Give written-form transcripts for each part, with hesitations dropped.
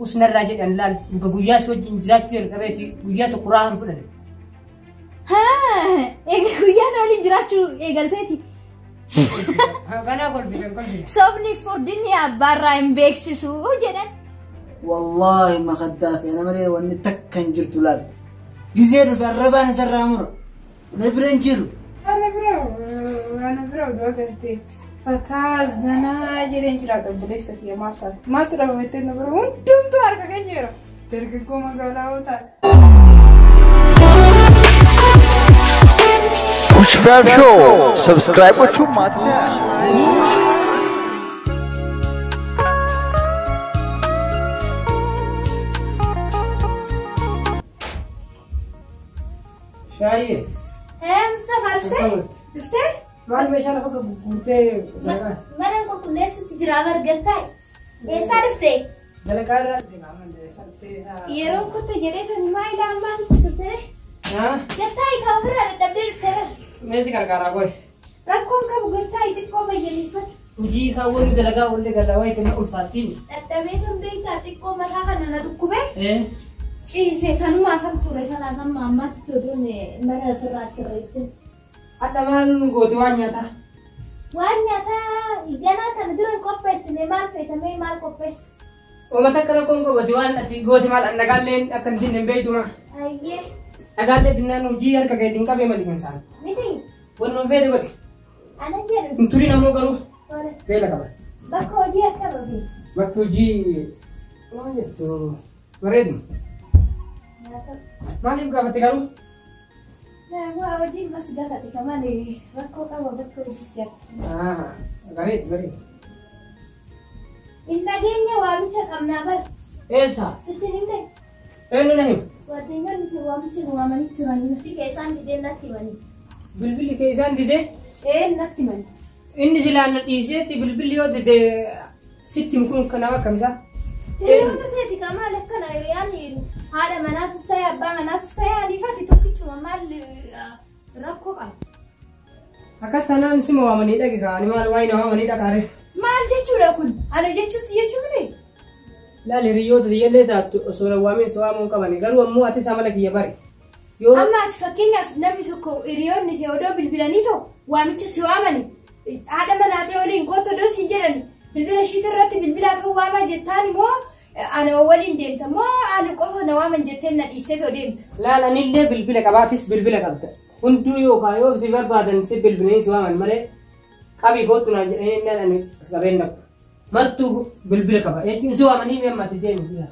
Usnarraa jedhan laal dhuga guyyaa si wajjin jiraachuu jalqabeeti guyyaa tokko raahan fudhanne. Haa, eega guyyaa na waliin jiraachuu eegalteeti. Kanaa kolfitan kolfitan. Sobni furdinni abbaarraa hin beeksisu jedhan. Wallaahi makaddaa fi ana malee wanni takka hin jirtu laal. Gizee dhufe arrabaan isarraa mura. Na bira hin jiru. Ana bira ana bira oduu agartee fataa zanaa jedheen jiraadha obboleessa kiyya maal taate maaltu dhabamettee nu bira hundumtuu harka keenya jira dargaggoo magaalaa hoo taate. Pushfab Show. Subscribe gochuun maatii Shaayee. Ee Mustafaa dhuftee? Dhuftee? Maal meeshaa lafa guurtee dalagaa? Mana qulqulleessutti jira bargattaa. Eessaa dhuftee? Dalagaa irraa dhufe qaamaan eessaa dhuftee isaa. Yeroo kutte jedhee tani maa ilaa ammaatitti turte? Haa? Gartaa kaa ofirraa dadhabdee dhuftee bara. Mee si gargaaraa qoy. Rakkoon qabu gartaa xiqqoo bayyaniifadhu. Hojii kaawwannu dalagaa oollee galaa wayii kenna ulfaattiin. Dadhabee kan beektaa xiqqoo mataa kana na dhukkube. Ee. Ciise kanumaafan ture kanaaf amma ammaatitti oduun mana ofirraa sirreesse. Hadha maal goote waan nyaataa? Waan nyaataa ganaa kana dura hin qopheessine maal feetamee maal qopheessu? Uummata akka rakkoon qabate waan ati goote maal an dhagaalleen akka hin dinne hin beektu maa. Ayyee Dhagaallee finnaan hojii harka keetiin qabee mali kun isaan. miti Wanni feete godhe. ana jedhu Hin turin ammoo garuu tole beela qaba. bakka hojii akkam ofii. Bakki hojii maal jettu bareeduma. Maaliif gaafatte garuu? Waa hojiin mas gaafate kamaan rakkoo qaba bakka hojiis gaafate. Bareedu bareedu. Hin dhageenye waamicha qabnaa bara. Eessa? Sitti hin himne? Eenyu na hima? Waddeenyaan nuti waamicha nu waamanii turanii nuti keessaan didee natti himanii. Bilbilli kee isaan didee? Ee natti himanii. Inni silaa na dhiiseetti bilbilli yoo dide sitti himu kun kan nama akkamisaa? Hiriyoota teeti ka maal akkana hiriyaan haadha manaatis ta'e abbaa manaatis ta'e aniifati tokkichuma maal rakkoo qaba. Akkas taanaan sima waamanii dhaqe kaa'anii maal waa'ee na waamanii dhaqaare. Maal jechuudha kun? Ana jechuus jechuu miti? Laal hiriyoota tiyyallee taattu osoo na waamiin si waamuu hin qabani garuu ammoo atis amala kiyya bari. Yoo Amma ati fakkeenyaaf namni tokko hiriyoonni ta'e odoo bilbilanii too waamicha si waamani haadha manaa ta'e waliin kootu odoo siin jedhan bilbila ishiit irratti bilbilaa ta'uu waamaa jettaan immoo ana waliin deemta moo ana qofa na waaman jetteen na dhiistee too deemta. Laal anillee bilbila qabaatis bilbila qabda. Hunduu yookaan yoo si barbaadan si bilbilanii si waaman malee qabii kootu naan jedhanii innaan ani as qabeen dhaqu. Martuu bilbila qaba. Jechuun si waamanii mi'a ammaati deemu.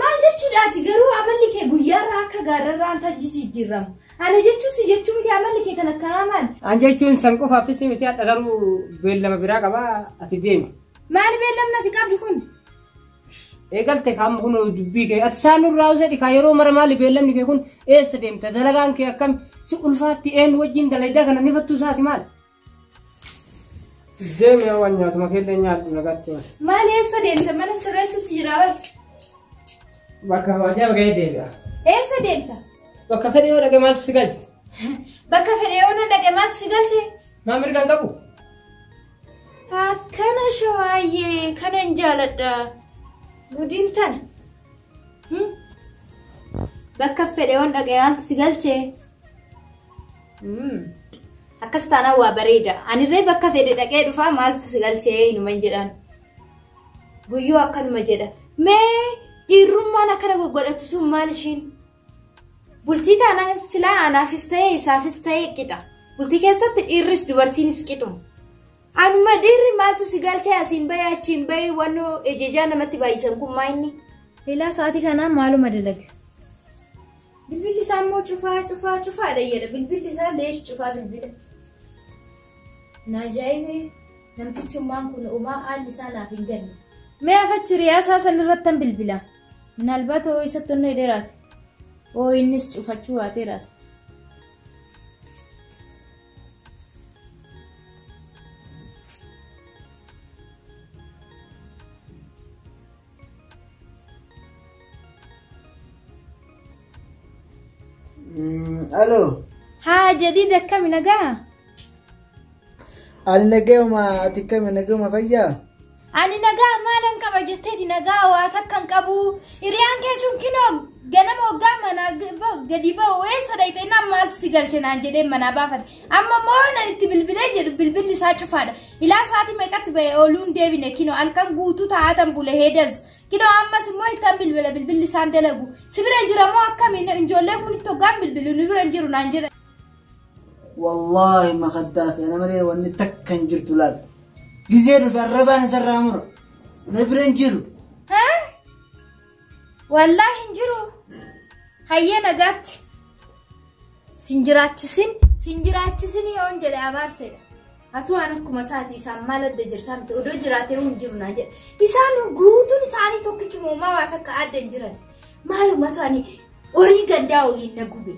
Maal jechuudha ati garuu amalli kee guyyaarraa akka gaarrarraa tan jijjiiramu. Ana jechuun si jechuu miti amalli kee kan akkanaa maal? An jechuun san qofaafis miti hadha garuu beellama biraa qabaa ati deemi. Maali beellamni ati qabdu kun? Eegalte kaam kun dubbii kee ati isaan nurraa usedhi kaa yeroo mara maali beellamni kee kun eessa deemta dalagaan kee akkam si ulfaatti een wajjin dalaydaa kana ni fattuu isaati maal? Deemi yaa waan nyaatuma keellee nyaadhu nagaatti waan. Maali eessa deemta mana sirreessutti jira bara? Bakka waajjira gahee deebi'a. Eessa deemta? Bakka fedhe yoo dhaqe maaltu si galche? Bakka fedhe yoo na dhaqe maaltu si galche? Maa mirga hin qabu? Akkana shawaayyee kanan jaaladha. Gudiin tana. Bakka fedhe yoon dhaqe maaltu si galche? Akkas taanaan waa bareeda. Anirree bakka fedhe dhaqee dhufaa maaltu si galchee inuma hin jedhaan. Guyyuu akkanuma jedha. Mee dhiirrummaan akkana goggodhatu sun maal ishiin? Bultii taanaan silaa anaafis ta'e isaafis ta'e qixa. Bultii keessatti dhiirris dubartiinis qixuma. Anuma dhiirri maaltu si galchee asiin bahee achiin bahee wannoo ejejaa namatti baay'isan kun maa inni? Ilaa sa'aatii kanaa maaluma dalaga? Bilbilli isaa immoo cufaa cufaa cufaadha jedha. Bilbilli isaa leesh cufaa bilbila. Na ajaa'ibee namtichummaan kun uumaa haalli isaa naaf hin galle. Mee afachi hiriyaa isaa san irrattan bilbila. Minaalbaat hoo isatti onnee dheeraate. Hoo innis cufachuu baateeraate. Alo. Haa jadiid akkami nagaa? Ani nagayuma ati akkami nagayuma fayyaa? Ani nagaa maalan qaba jetteeti nagaa waa takka hin qabu. Hiriyaan kee sun kinoo ganama hoggaa manaa gadi ba'u eessa dhayxe naan maaltu si galche naan jedhee manaa baafate. Amma immoo nan itti bilbilee jedhu bilbilli isaa cufaadha. Ilaa sa'aatii meeqatti ba'e ooluu hin deebine kinoo halkan guutuu taa'atan bule heedas. Kinoo ammas immoo ittaan bilbila bilbilli isaan dalagu. Si bira jira moo akkamiin ijoollee kun itti hoggaan bilbilu nu bira hin jiru naan jedha. Wallaahi makaddaa fi ana malee wanni takka hin jirtu laal. Gizee dhufe arrabaan isarraa mura. Na bira hin jiru. Wallaahi hin jiru. Hayyee nagaatti. Sin jiraachisin sin jiraachisin yoon jedhe abaarsedha. Atu waan akkuma isaati isaan maal adda jirtaa miti odoo jiraatee hin jiru naan jedhe. Isaan guutuun isaanii tokkichuma uumaa waa takka adda hin jiran. Maalumatu ani horii gandaa waliin na gube.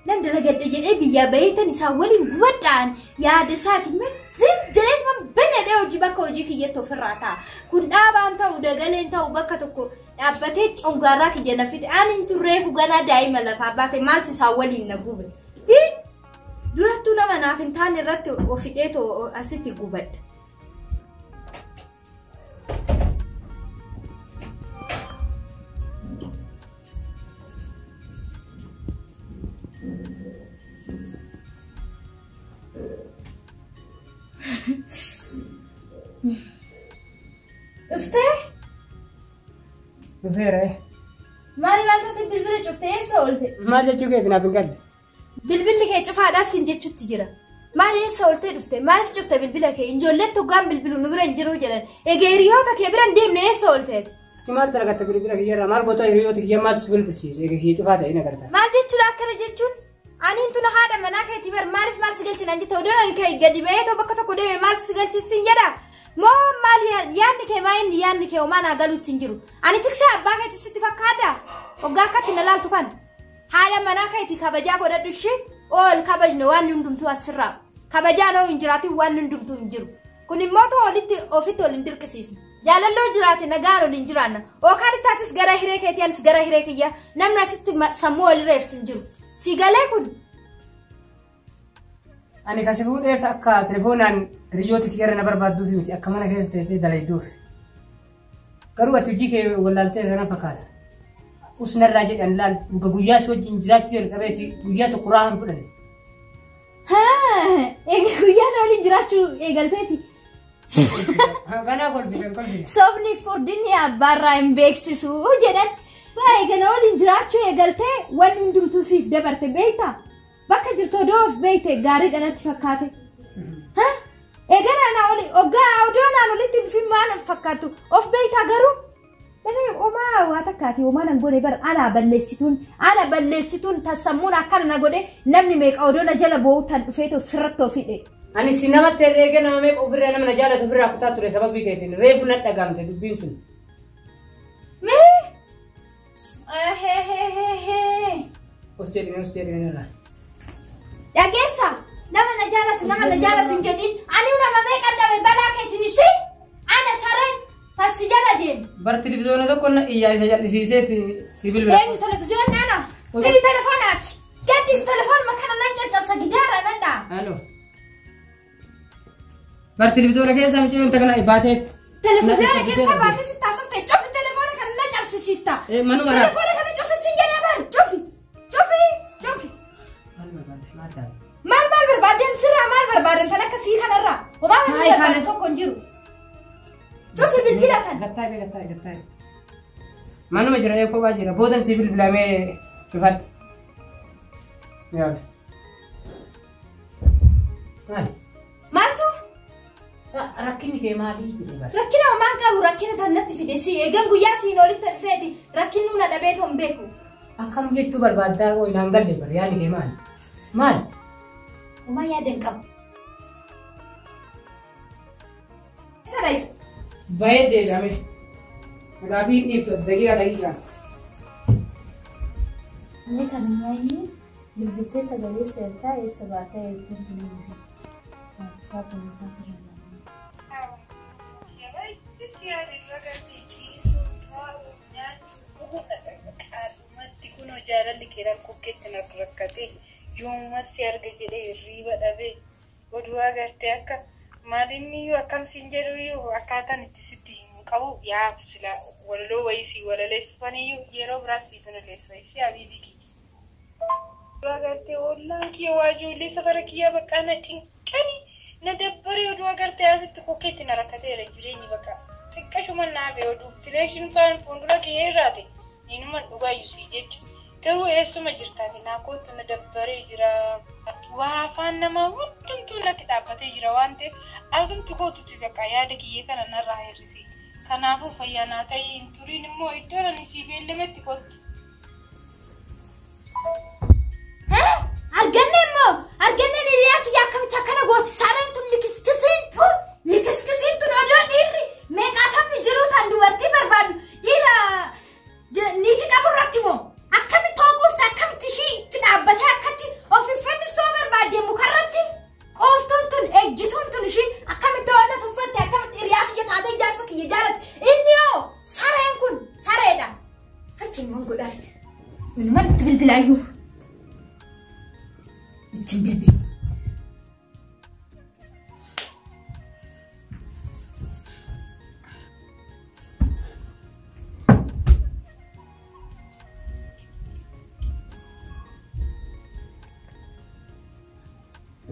Nan dalagadhe jedhee biyyaa baheetan isaan waliin gubadhaan yaada isaati zim jedheetuma banadhee hojii bakka hojii kiyyatti ofirraa ta'a. Kun dhaabaan ta'u dagaleen ta'u bakka tokko dhaabbatee congaarraa kiyya na fixe. Ani hin turreefu ganaa daa'ima lafaa baate maaltu isaan waliin na gube. Durattuu nama naaf hin taane irratti of hidheetoo asitti gubadha. Dhuftee? Dhufeera. Maali maal taate bilbila cuftee eessa oolte? Maal jechuu keeti naaf hin galle? Bilbilli kee cufaadhaa siin jechuutti jira. Maali eessa ooltee dhufte? Maaliif cufte bilbila kee? Ijoolleen hoggaan bilbilu nu bira hin jiru jedhan. Egaa hiriyoota kee bira hin deemne eessa oolteeti? Ati maal argatta bilbila kiyyarraa? Maal goota hiriyoota kiyya maaltu si bilbilchiise? Egaa kiyya cufaa ta'e na gargaara. Maal jechuudha akkana jechuun? Aniin tuna haadha manaa keetii bar maaliif maal si galchinaan jette odoon ani kee gadi ba'ee too bakka tokko deeme maaltu si galchisiin jedha? Moo maal yaadni kee maa inni yaadni kee homaa naa galuutti hin jiru. Ani tiksee abbaa keetii sitti fakkaata? Hoggaa akkatti na laaltu kana. Haadha manaa keetii kabajaa godhadhu ishee ol kabajne waan hundumtuu asirraa. Kabajaan hoo hin jiraatin waan hundumtuu hin jiru. Kun immoo too olitti ofitti ol hin dirqisiisnu. Jaalalloo jiraate nagaan ol hin jiraanna. Yookaan ittaatis gara hiree keetii anis gara hiree kiyyaa namni asitti sammuu wal reebsu hin jiru. Si galee kun? Ani kasi fuudheef akka telefoonaan hiriyoota kiyyarra na barbaadduuf miti akka mana keessa teessee dalayduuf. Garuu ati hojii kee wallaaltee sana fakkaata. Usnarraa jedhan laal dhuga guyyaa si wajjin jiraachuu jalqabeeti guyyaa tokko raahan hin fudhanne. Egaa guyyaan waliin jiraachuu eegalteeti. Ganaa kolfite kolfite. Sobni furdinni abbaarraa hin beeksisu jedhan. Baay'ee gana waliin jiraachuu eegaltee wanni hundumtuu siif dabarte beektaa? Bakka jirtu odoo of beekte gaariidha natti fakkaate. Eegana ana oli hoggaa odoo naan olitti hin dhufin maal fakkaattu of beektaa garuu? Dhanee homaa waa takkaati homaa nan godhe bar ana balleessituun tassammuun akkana na godhe namni meeqa odoo na jala boo'u tan dhufee too sirratti of hidhe. Ani si namatti herreega nama meeqa ofirraa nama na jaalatu ofirraa kutaa ture sababii keetiin reefu na dhagaamte dubbiin sun. Mee? Os jedhine os jedhine irraa. Dhageessa nama na jaalatu nama na jaalatu hin jedhin ani nama meeqa dhabe balaa keetiin ishee ana sareen tas si jala deemu. Bar televiziyoona tokko na iyyaa isa jal'isiiseeti si bilbila. Eenyu televiziyoonni ana? Fidi telefonaati. Gaddi telefoonuma kana nan caccabsa gidaara nan dha'a. Halo. Bar televiziyoona keessa mucayyoon takka na baateet. Televiziyoona keessa baatee si taasifte cufi telefoona kana na cabsisiista. Manuma raaf. Telefoona kana cufi si jedhee bar cufi cufi cufi. Maal barbaadde maal taate? Maal maal barbaadan sirraa maal barbaadan tan akka sii kanarraa. Homaa waan Taa'ii barbaadu kana. tokko hin jiru. Cufi bilbila kana. Gattaa'e gattaa'e gattaa'e. Manuma jira eekoo baa jira boodan si bilbilamee cufadha. Yaala. Maali? Maaltu? Rakkinni kee maalii jedhee bara. Rakkina homaan qabu rakkina tan natti fide si eegan guyyaa siin olitti dhufeeti rakkinuu na dhabee toon beeku. Akkam jechuu barbaaddaa oo hin galle bara yaadni kee maali? Maali? Homaa yaada hin qabu. Baay'ee deebi'ame. Gaaffii dhiiftu daqiiqaa daqiiqaa. Inni kan nyaanni bilbiltee sagalee seertaa eessa baatee eegduun hin Isaa kun isaa Qaasumatti kunoo jaalalli kee rakkoo keetti na rakkate yoomuma si arga jedhee hirriiba dhabee oduu agartee akka Maalinni iyyuu akkam siin jedhu iyyuu akkaataan itti sitti himu qabu yaa sila walaloo wayii si walaleessifaniyyuu yeroo biraas siif walaleessa ishee abiibii kiyya. Oduu agartee ollaan kiyya waa ijoollee safara kiyya bakka na cinqani na dabbaree oduu agartee asitti kokkeetti na rakkateera jireenyi bakka xiqqashuma naafe oduu fileeshin faan fuuldura kiyya irraate inuman dhugaayyuu si jecha garuu eessuma jirtaati naa kootu na dabbaree jira waa afaan namaa hundumtuu natti dhaabbatee jira waan ta'eef asumti kootuti bakka yaada kiyyee kana narraa hir'isi kanaafuu fayyaa naa ta'ii hin turiin immoo iddoo ani sii beellametti kottu. Arganne immoo arganne hiriyaa tiyya akkamitti akkana gooti sareen tun likiskisiin tun likiskisiin tun odoo dhiirri meeqaatamni jiru tan dubartii barbaadu dhiira niitii qabu irratti moo akkamitti hooquufte akkamitti ishii itti dhaabbatee akkatti of fannisoo barbaadde mukarratti qooftuun tun ejjituun tun ishiin akkamitti waan tuffatte akkamitti hiriyaa tiyya taatee jaarsa kiyya jaalatti inni hoo sareen kun sareedha. Fachiin waan godhaaf minumaan itti bilbilaayyuu. Ittiin bilbilu.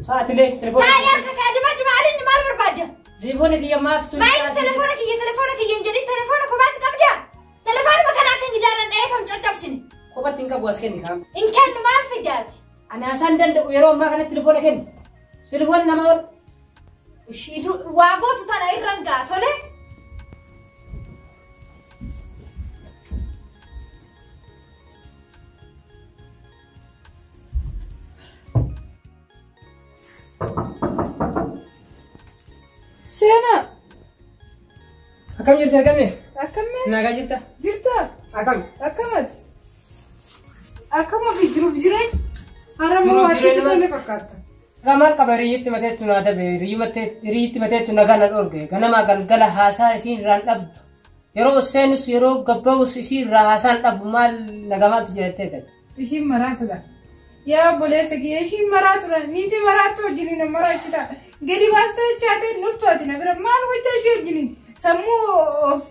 Sa'aatilee telefoona. Taa'ee harka kee adimadu maaliin maal barbaadda? Telefoona kiyya maaf tu. Maayini telefoona kiyya telefoona kiyya hin jedhin telefoona kophaatti qabdaa? Telefoonuma kanaa kan gidaaraan dha'ee kan caccabsine. Kophatti hin qabu as kenni kaam. Hin kennu maal fiddaati? Ani haasaan danda'u yeroo ammaa kanatti telefoona kennu. Telefoonni nama ol. Ishii waa gootu tana irraan ga'a tole. Seenaa Akkam jirti arganne? akkamii Nagaa jirta? jirta Akkam? akkamati akkam ofii jiruuf jireenya harama Jiruuf waa sitti jireenya tole fakkaata. Maal qaba hiriyyitti mateettu naa dabe hiriyyitti mateettu nagaa na dhorge ganama galgala haasaa isiin irraan dhabdu yeroo seenus yeroo gabba'us isii irraa haasaan dhabu maal nagaa maaltu jedhattee ta'e. Ishiin maraatudha. Yaa obboleessa kiyya ishiin maraatudha. Niitii maraattu wajjiniin na maraachita. Gadi baastee chaatee dhuftu ati na bira maal hojjaa ishee wajjiniin sammuu of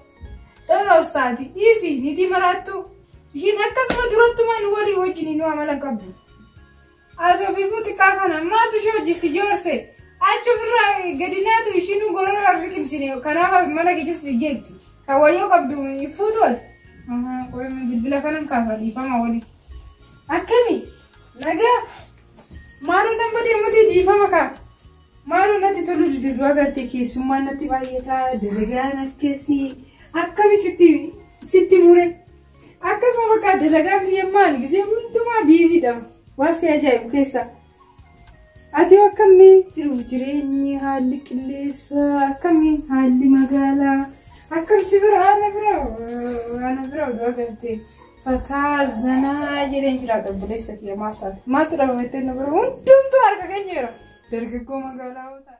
dhaloos taati. Dhiisi niitii maraattu. Ishiin akkasuma durattumaan walii wajjiniin nu amala qabdu. Ati ofiifuu xiqqaa kana maatu ishee hojii si joorse. Achi ofirraa gadi naatu ishiin nu gorora riqimsine kanaaf mana keessas si jeeqti. Kan wayyoo qabdu fuutu ati. Bilbila kanan kaasa dhiifama walii. Akkami nagaa maaloo nama deemutee dhiifama kaa maaloo natti tolu duddu agartee keessummaan natti baay'ataa dalagaan akkasii akkami sitti sitti mure akkasuma bakka dalagaan kiyya maali gisee hundumaa biiziidha waan si ajaa'ibu keessa. Ati akkamii jiruuf jireenyi haalli qilleensaa akkamii haalli magaalaa akkam si bira ana bira ana bira oduu agartee. Fataa zanaa jedheen jiraadha obboleessa kiyya maal taate maaltu dhabamettee na bira hundumtuu harka keenya jira dargaggoo magaalaa.